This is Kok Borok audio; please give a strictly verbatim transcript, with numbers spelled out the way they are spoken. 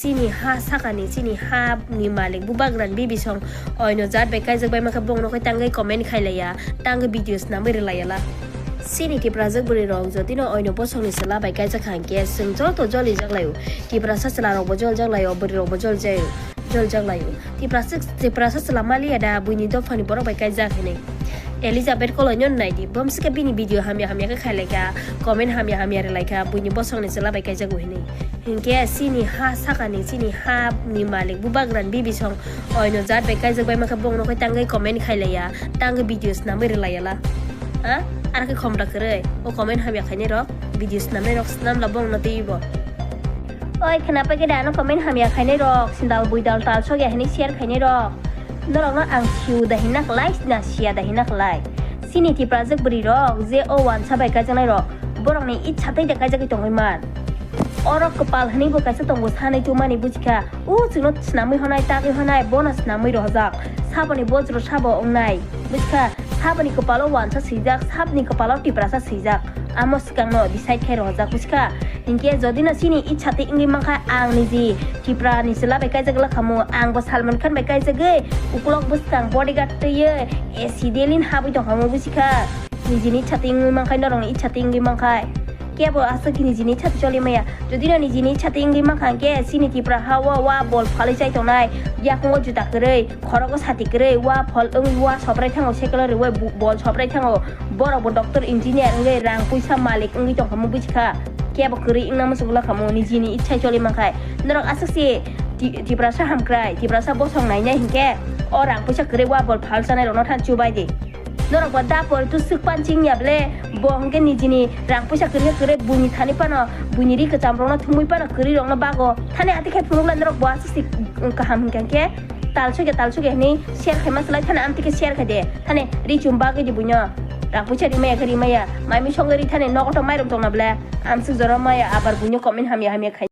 Chini ha sakani, chini ha ni malik bubagrani bibisong oino jat bai kaijak bai makhe bongno khe tangwi comment khailaiya, tangwi video snamwi rwlaiyala. Chini Tiprajwk bwrwi rok jotino oino bosongni chwla bai kaijak hangkhe chwng joto jolijak laio. Tiprasa chwla rokbo jolijak laio, bwrwi rokbo jolijak, jolijak laio. Tiprasa, Tiprasa chwla maliya da buini dophani borok bai kaijak hinwi. Elizabeth Koloino naidi, bomsika bini video hamya hamya khe khailaikha, comment hamya hamya rwlaikha, buini bosongni chwla bai kaijago hinwi. Hinkhe chini ha sakani, chini ha ni malik bubagrani bibisong oino jat bai kaijak bai makhe bongno khe tangwi comment khailaiya, tangwi video snamwi rwlaiyala. Ha? Arakhe khomra kwrwi, o comment hamya khainai rok, video snamnai rok snamla bongno twibo. Oi, khwnapai khe da ano comment hamya khainai rok, sindal buidal tal sokya hinwi share khainai rok. Norokno ang siu da hinna khlai, na siya da hinna khlai. Chini Tiprajwk bwrwi rok je o wansa bai kaijaknai rok, borokni itsa tei da kaijagwi tongwi man. Oro kwpal hinwi bo kaisa tongo sanai tumani bujikha. O chwngno snamwi honai, tagwi honai, bono snamwi rohojak. Saboni bojro sabo wngnai. Bujikha, saboni kwpalo wansa swijak, sabni kwpalo Tiprasa swijak. Amo swkangno decide khai rohojak bujikha. Hinkhe jodi no chini itsa tei wngwi mankha, ang niji Tipra ni chwla bai kaijak lakhamu, ang bo Salman Khan bai kaijagwi ukulok bwskang bodyguard twiwi A C Delhi ni habwi tongkhamu bujikha. Nijini itsa tei wngwi mankhai, norokni itsa tei wngwi mankhai. Kebo aswk nijini itsa tei choli maya. Jodi no nijini itsa tei wngwi mankha hinkhe chini Tipra ha o wa bol phalwi chai tongnai, yakungo juta kwrwi, khorogo sati kwrwi, wa phol wngwi wa soprai thango, sekelo rwi bu-, bol soprai thango. Borok bo doctor, engineer wngwi rang puisa malik wngwi tongkhamu bujikha. Kebo kwrwi wngna muchungla khamu, nijini itsa choli mankhai. Norok aswk se Ti-, Tiprasa hamkrai, Tiprasa bosong nainai hinkhe o rang puisa kwrwi wa bol phal chanai rokno than chubai di. Norok bo da poritu swk pan ching ya ble, bo hwnkhe nijini rang puisa kwrwi kwrwi buini thani phano, buini ri kwcham rokno thumui phano kwrwi rokno bago. Thani ati khe phunukla norok bo aswk se kaham hinkhe, hinkhe tal sokya, tal sokya hinwi share khaima swlai thani amtwi khe share khai de. Thani ri chum bagwi di buino. Rang puisa rimaya khe rimaya. Mai mui songwi ri thani nogo to mairum tongna ble. Amswk jora maya abar buino comment hamya hamya khai.